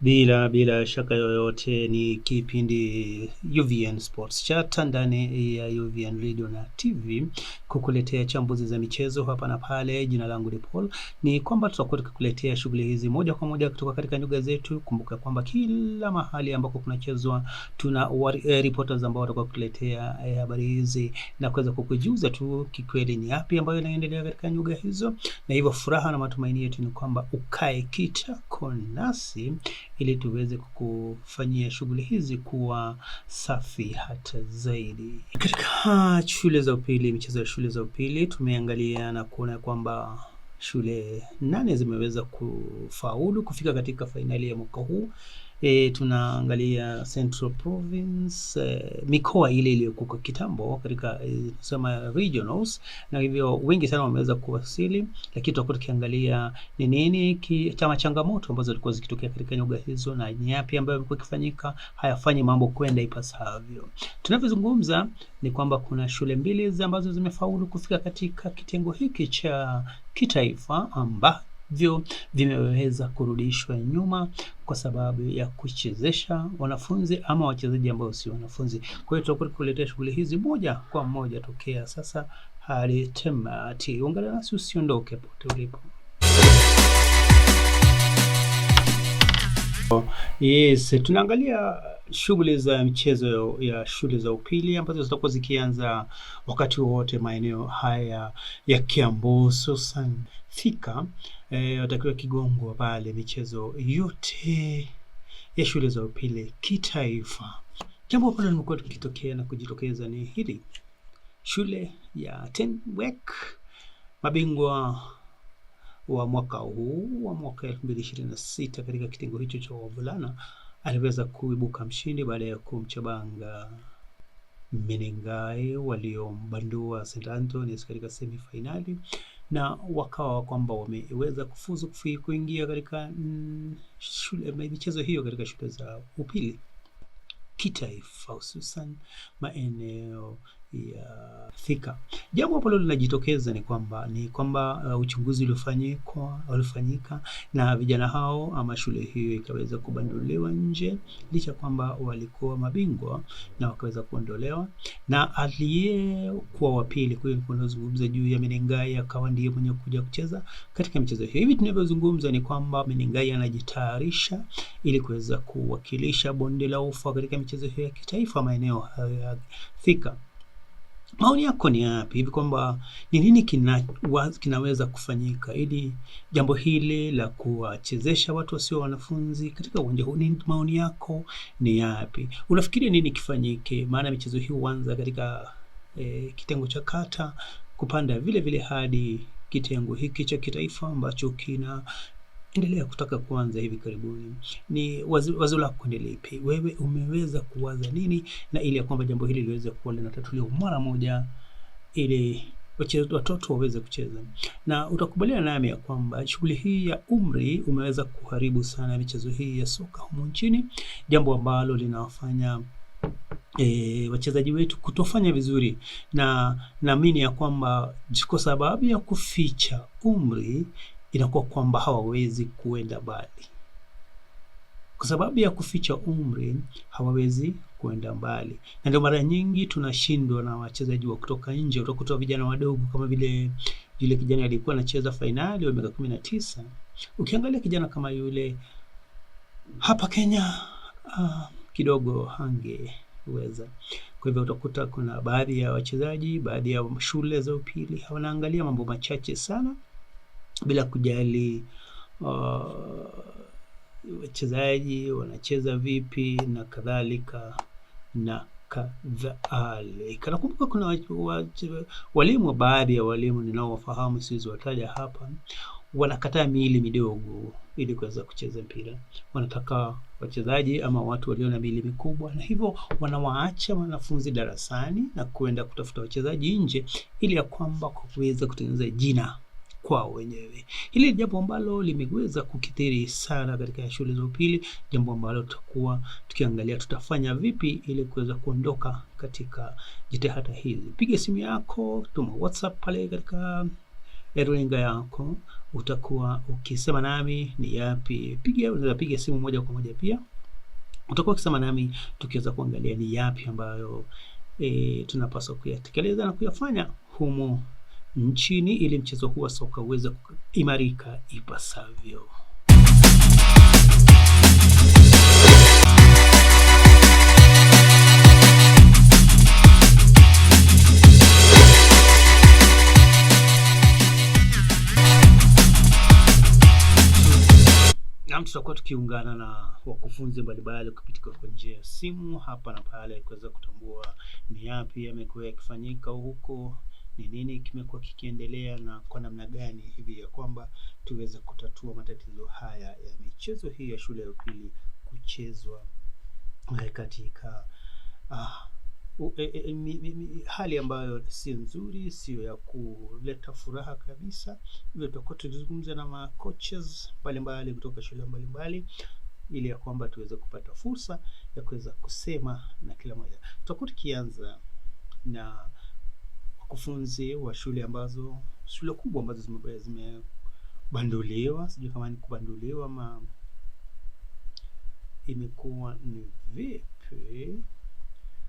Bila shaka yoyote ni kipindi UVN Sports Chat ndani ya UVN Radio na TV kukuletea chambuzi za michezo hapa na pale. Jina langu ni Paul. Ni kwamba tutakuwa tukikuletea shughuli hizi moja kwa moja kutoka katika nyuga zetu. Kumbuka kwamba kila mahali ambako kunachezwa tuna reporters ambao watakuwa kukuletea habari hizi na kuweza kukujuza tu kikweli ni yapi ambayo inaendelea katika nyuga hizo, na hivyo furaha na matumaini yetu ni kwamba ukae kitako nasi ili tuweze kukufanyia shughuli hizi kuwa safi hata zaidi. Katika shule za upili, michezo ya shule za upili tumeangalia na kuona kwamba shule 8 zimeweza kufaulu kufika katika fainali ya mwaka huu. Tunaangalia Central Province, mikoa ile iliyokuwa kitambo katika tunasema regionals, na hivyo wengi sana wameweza kuwasili, lakini tutakuwa tukiangalia ni nini chama changamoto ambazo zilikuwa zikitokea katika nyuga hizo na ni yapi ambayo yamekuwa ikifanyika hayafanyi mambo kwenda ipasavyo. Tunavyozungumza ni kwamba kuna shule 2 ambazo zimefaulu kufika katika kitengo hiki cha kitaifa ambavyo vimeweza kurudishwa nyuma kwa sababu ya kuchezesha wanafunzi ama wachezaji ambao si wanafunzi. Kwa hiyo tutakuwa tukikuletea shughuli hizi moja kwa moja tokea sasa hadi tamati. Ungana nasi, usiondoke popote ulipo. Yes, tunaangalia shughuli za michezo ya shule za upili ambazo zitakuwa zikianza wakati wowote maeneo haya ya Kiambu, hususan Thika, watakiwa Kigongo pale, michezo yote ya shule za upili kitaifa. Jambo ambalo limekuwa likitokea na kujitokeza ni hili: shule ya Tenwek, mabingwa wa mwaka huu wa mwaka 2026 katika kitengo hicho cha wavulana, aliweza kuibuka mshindi baada ya kumchabanga Menengai waliombandua St Anthony's katika semifinali, na wakawa kwamba wameweza kufuzu kuingia katika michezo hiyo katika shule za upili kitaifa, hususan maeneo ya Thika. Jambo ambalo linajitokeza ni kwamba uchunguzi uliofanyika na vijana hao ama shule hiyo ikaweza kubanduliwa nje licha kwamba walikuwa mabingwa na wakaweza kuondolewa, na aliyekuwa wa pili, kwa hiyo nilikuwa nazungumza juu ya Menengai, akawa ndiye mwenye kuja kucheza katika michezo hiyo. Hivi tunavyozungumza ni kwamba Menengai anajitayarisha ili kuweza kuwakilisha bonde la ufa katika michezo hiyo ya kitaifa maeneo hayo ya Thika. Maoni yako ni yapi hivi kwamba ni nini kinaweza kufanyika ili jambo hili la kuwachezesha watu wasio wanafunzi katika uwanja huu? Ni maoni yako ni yapi? Unafikiria nini kifanyike? Maana michezo hii huanza katika kitengo cha kata kupanda vile vile hadi kitengo hiki cha kitaifa ambacho kina endelea kutaka kuanza hivi karibuni. Ni wazo lako ni lipi? Wewe umeweza kuwaza nini, na ili ya kwamba jambo hili liweze kuwa linatatuliwa mara moja ili watoto waweze kucheza. Na utakubaliana nami ya kwamba shughuli hii ya umri umeweza kuharibu sana michezo hii ya soka humu nchini, jambo ambalo linawafanya wachezaji wetu kutofanya vizuri, na naamini ya kwamba kwa sababu ya kuficha umri inakuwa kwamba hawawezi kuenda mbali. Kwa sababu ya kuficha umri hawawezi kuenda mbali, na ndio mara nyingi tunashindwa na wachezaji wa kutoka nje. Utakuta vijana wadogo kama vile yule kijana aliyekuwa anacheza fainali wa miaka 19. Ukiangalia kijana kama yule hapa Kenya, kidogo hangeweza. Kwa hivyo utakuta kuna baadhi ya wachezaji, baadhi ya shule za upili wanaangalia mambo machache sana bila kujali wachezaji wanacheza vipi na kadhalika na kadhalika. Nakumbuka kuna walimu, baadhi ya walimu ninaowafahamu, siwezi wataja hapa, wanakataa miili midogo ili kuweza kucheza mpira. Wanataka wachezaji ama watu walio na miili mikubwa, na hivyo wanawaacha wanafunzi darasani na kuenda kutafuta wachezaji nje ili ya kwamba kuweza kutengeneza jina kwao wenyewe. Hili ni jambo ambalo limeweza kukithiri sana katika shule za upili, jambo ambalo tutakuwa tukiangalia tutafanya vipi ili kuweza kuondoka katika jitihada hizi. Piga simu yako, tuma WhatsApp pale katika Runinga yako, utakuwa ukisema nami ni yapi. Piga, unaweza piga simu moja kwa moja pia, utakuwa ukisema nami tukiweza kuangalia ni yapi ambayo tunapaswa kuyatekeleza na kuyafanya humu nchini ili mchezo huu wa soka uweze kuimarika ipasavyo. Naam, tutakuwa tukiungana na wakufunzi mbalimbali kupitia kwa njia ya simu hapa na pale kuweza kutambua ni yapi yamekuwa yakifanyika huko, ni nini kimekuwa kikiendelea na kwa namna gani hivi ya kwamba tuweze kutatua matatizo haya ya michezo hii ya shule ya upili kuchezwa katika hali ambayo si nzuri, sio ya kuleta furaha kabisa. Hivyo tutakuwa tukizungumza na macoaches mbalimbali kutoka shule mbalimbali ili ya kwamba tuweze kupata fursa ya kuweza kusema na kila mmoja. Tutakuwa tukianza na wakufunzi wa shule ambazo shule kubwa ambazo zimebanduliwa, sijui kama ni kubanduliwa ama imekuwa ni vipi.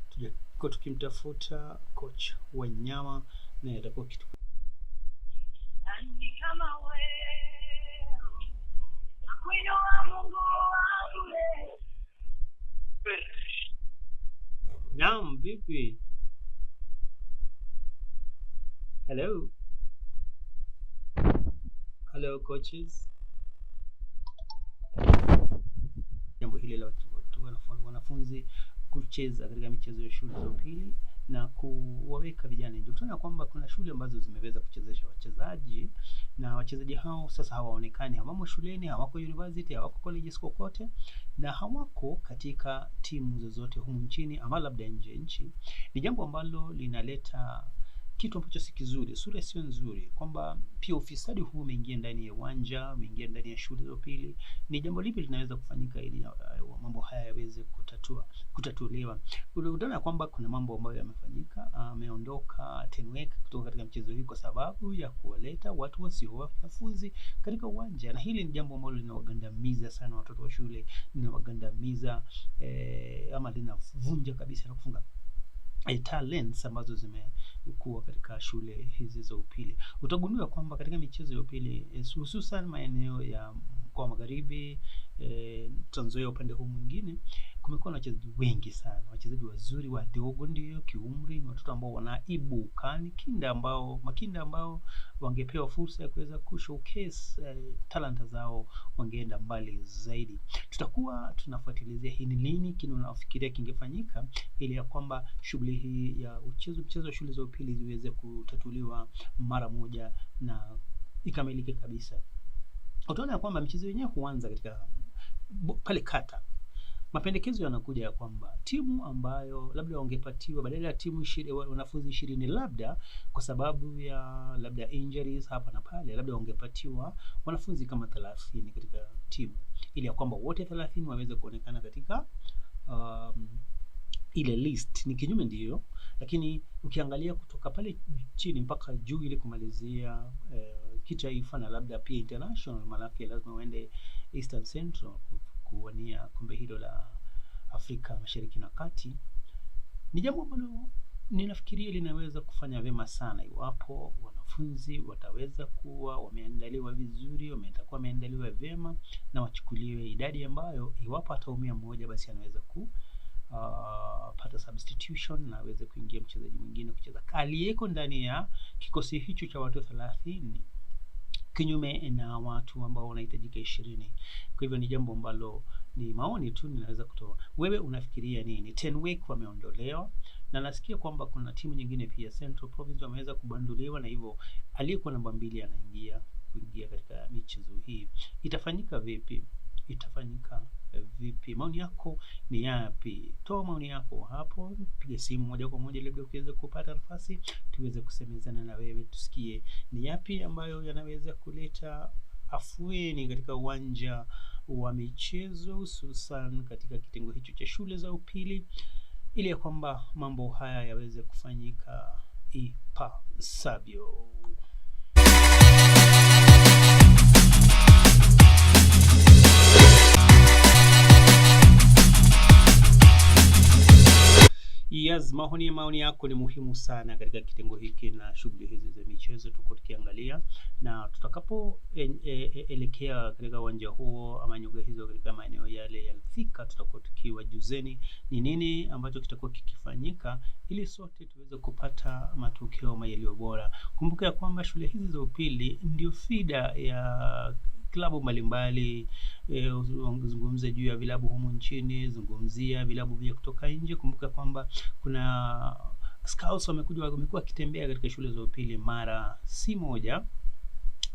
Tutakuwa tukimtafuta coach Wanyama naye atakuwa kitu Nani kama wewe, nakuinua Mungu wangu leo. Naam, vipi? Hello. Hello coaches. Jambo hili la wanafunzi kucheza katika michezo ya shule za upili na kuwaweka vijana nje. Utaona kwamba kuna shule ambazo zimeweza kuchezesha wachezaji na wachezaji hao sasa hawaonekani, hawamo shuleni, hawako university, hawako colleges kokote na hawako katika timu zozote humu nchini ama labda nje ya nchi. Ni jambo ambalo linaleta kitu ambacho si kizuri, sura sio nzuri, kwamba pia ufisadi huu umeingia ndani ya uwanja, umeingia ndani ya shule za upili. Ni jambo lipi linaweza kufanyika ili mambo haya yaweze kutatuliwa? Utaona kwamba kuna mambo ambayo yamefanyika. Ameondoka Tenwek kutoka katika mchezo hii kwa sababu ya kuwaleta watu wasio wanafunzi katika uwanja, na hili ni jambo ambalo linawagandamiza sana watoto wa shule, linawagandamiza ama linavunja kabisa na kufunga talents ambazo zimekuwa katika shule hizi za upili. Utagundua kwamba katika michezo ya upili hususan maeneo ya mkoa wa Magharibi, Trans Nzoia upande huu mwingine, kumekuwa na wachezaji wengi sana, wachezaji wazuri wadogo, ndio kiumri, ni watoto ambao wanaibuka, ni kinda ambao makinda ambao wangepewa fursa ya kuweza kushowcase talanta zao wangeenda mbali zaidi. Tutakuwa tunafuatilizia hii ni nini kile unafikiria kingefanyika ili ya kwamba shughuli hii ya mchezo wa shule za upili ziweze kutatuliwa mara moja na ikamilike kabisa. Utaona ya kwamba michezo yenyewe huanza katika pale kata. Mapendekezo yanakuja ya kwamba timu ambayo labda wangepatiwa badala ya timu wanafunzi 20 labda kwa sababu ya labda injuries hapa na pale, labda wangepatiwa wanafunzi kama 30 katika timu ili ya kwamba wote 30 waweze kuonekana katika ile list. Ni kinyume ndiyo, lakini ukiangalia kutoka pale chini mpaka juu ili kumalizia kitaifa na labda pia international, maanake lazima uende Eastern Central kuwania kombe hilo la Afrika Mashariki na Kati. Ni jambo ambalo ninafikiria linaweza kufanya vyema sana iwapo wanafunzi wataweza kuwa wameandaliwa vizuri, wametakuwa wameandaliwa vyema na wachukuliwe idadi ambayo iwapo ataumia mmoja basi anaweza pata substitution na aweze kuingia mchezaji mwingine kucheza aliyeko ndani ya kikosi hicho cha watu 30 kinyume na watu ambao wanahitajika 20. Kwa hivyo ni jambo ambalo ni maoni tu ninaweza kutoa. Wewe unafikiria nini? Tenwek wameondolewa na nasikia kwamba kuna timu nyingine pia Central Province wameweza kubanduliwa, na hivyo aliyekuwa namba 2 anaingia kuingia katika michezo hii. Itafanyika vipi? Itafanyika vipi? Maoni yako ni yapi? Toa maoni yako hapo, piga simu moja kwa moja, labda ukiweza kupata nafasi tuweze kusemezana na wewe, tusikie ni yapi ambayo yanaweza kuleta afueni katika uwanja wa michezo, hususan katika kitengo hicho cha shule za upili, ili ya kwamba mambo haya yaweze kufanyika ipasavyo. Yes, maoni yako ni muhimu sana katika kitengo hiki na shughuli hizi za michezo tuko tukiangalia, na tutakapo elekea katika uwanja huo ama nyuga hizo katika maeneo yale ya Thika, tutakuwa tukiwajuzeni ni nini ambacho kitakuwa kikifanyika ili sote tuweze kupata matokeo yaliyo bora. Kumbuka ya kwamba shule hizi za upili ndio fida ya klabu mbalimbali. Zungumze juu ya vilabu humu nchini, zungumzia vilabu vya kutoka nje. Kumbuka kwamba kuna scouts wamekuja, wamekuwa wakitembea katika shule za upili mara si moja,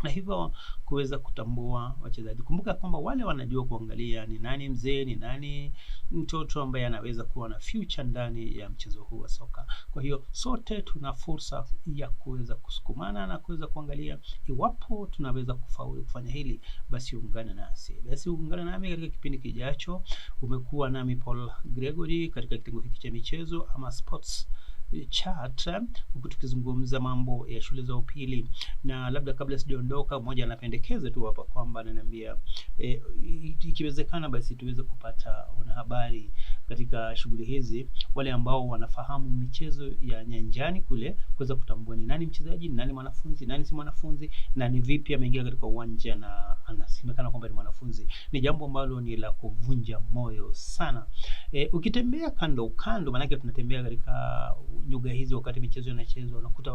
na hivyo kuweza kutambua wachezaji. Kumbuka kwamba wale wanajua kuangalia ni nani mzee, ni nani mtoto ambaye anaweza kuwa na future ndani ya mchezo huu wa soka. Kwa hiyo sote tuna fursa ya kuweza kusukumana na kuweza kuangalia iwapo tunaweza kufaulu kufanya hili, basi ungana nasi, basi ungana nami katika kipindi kijacho. Umekuwa nami Paul Gregory katika kitengo hiki cha michezo ama sports chat, huku tukizungumza mambo ya shule za upili. Na labda kabla sijaondoka, mmoja anapendekeza tu hapa kwamba ananiambia ikiwezekana basi tuweze kupata wanahabari katika shughuli hizi, wale ambao wanafahamu michezo ya nyanjani kule, kuweza kutambua ni nani mchezaji, ni nani mwanafunzi, nani si mwanafunzi, na ni vipi ameingia katika uwanja na anasemekana kwamba ni mwanafunzi. Ni jambo ambalo ni la kuvunja moyo sana. Ukitembea kando kando, maanake tunatembea katika nyuga hizi wakati michezo inachezwa, unakuta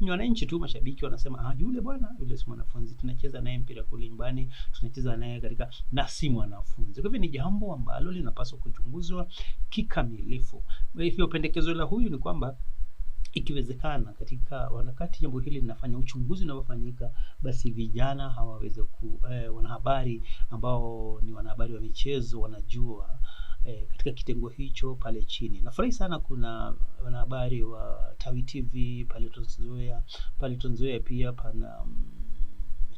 wananchi tu mashabiki wanasema, ah, yule bwana yule si mwanafunzi, tunacheza naye mpira kule nyumbani, tunacheza naye katika na si mwanafunzi. Kwa hivyo ni jambo ambalo linapaswa kuchunguzwa kikamilifu. Kwa hivyo pendekezo la huyu ni kwamba ikiwezekana katika wakati jambo hili linafanya uchunguzi unaofanyika, basi vijana hawaweze ku wanahabari ambao ni wanahabari wa michezo wanajua katika kitengo hicho pale chini. Nafurahi sana kuna wanahabari wa Tawi TV pale Trans Nzoia, pale Trans Nzoia pia pana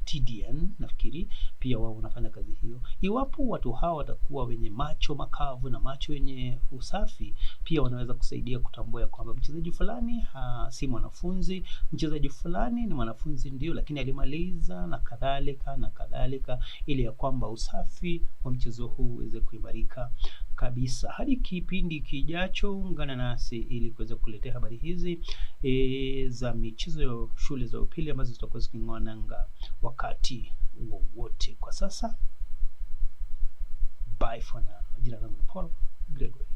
TDN nafikiri pia wao wanafanya kazi hiyo. Iwapo watu hawa watakuwa wenye macho makavu na macho yenye usafi, pia wanaweza kusaidia kutambua ya kwamba mchezaji fulani si mwanafunzi, mchezaji fulani ni mwanafunzi ndio, lakini alimaliza na kadhalika na kadhalika, ili ya kwamba usafi wa mchezo huu uweze kuimarika kabisa. Hadi kipindi kijacho, ungana nasi ili kuweza kukuletea habari hizi za michezo ya shule za upili ambazo zitakuwa ziking'oa nanga wakati wowote. Kwa sasa, bye for now. Jina langu ni Paul Gregory.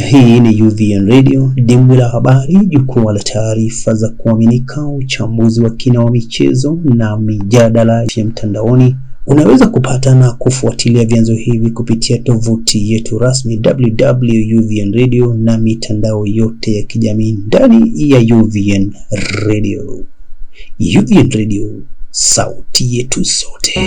Hii ni UVN Radio, dimbwi la habari, jukwaa la taarifa za kuaminika, uchambuzi wa kina wa michezo na mijadala ya mtandaoni. Unaweza kupata na kufuatilia vyanzo hivi kupitia tovuti yetu rasmi www.uvnradio na mitandao yote ya kijamii ndani ya UVN Radio. UVN Radio, sauti yetu sote.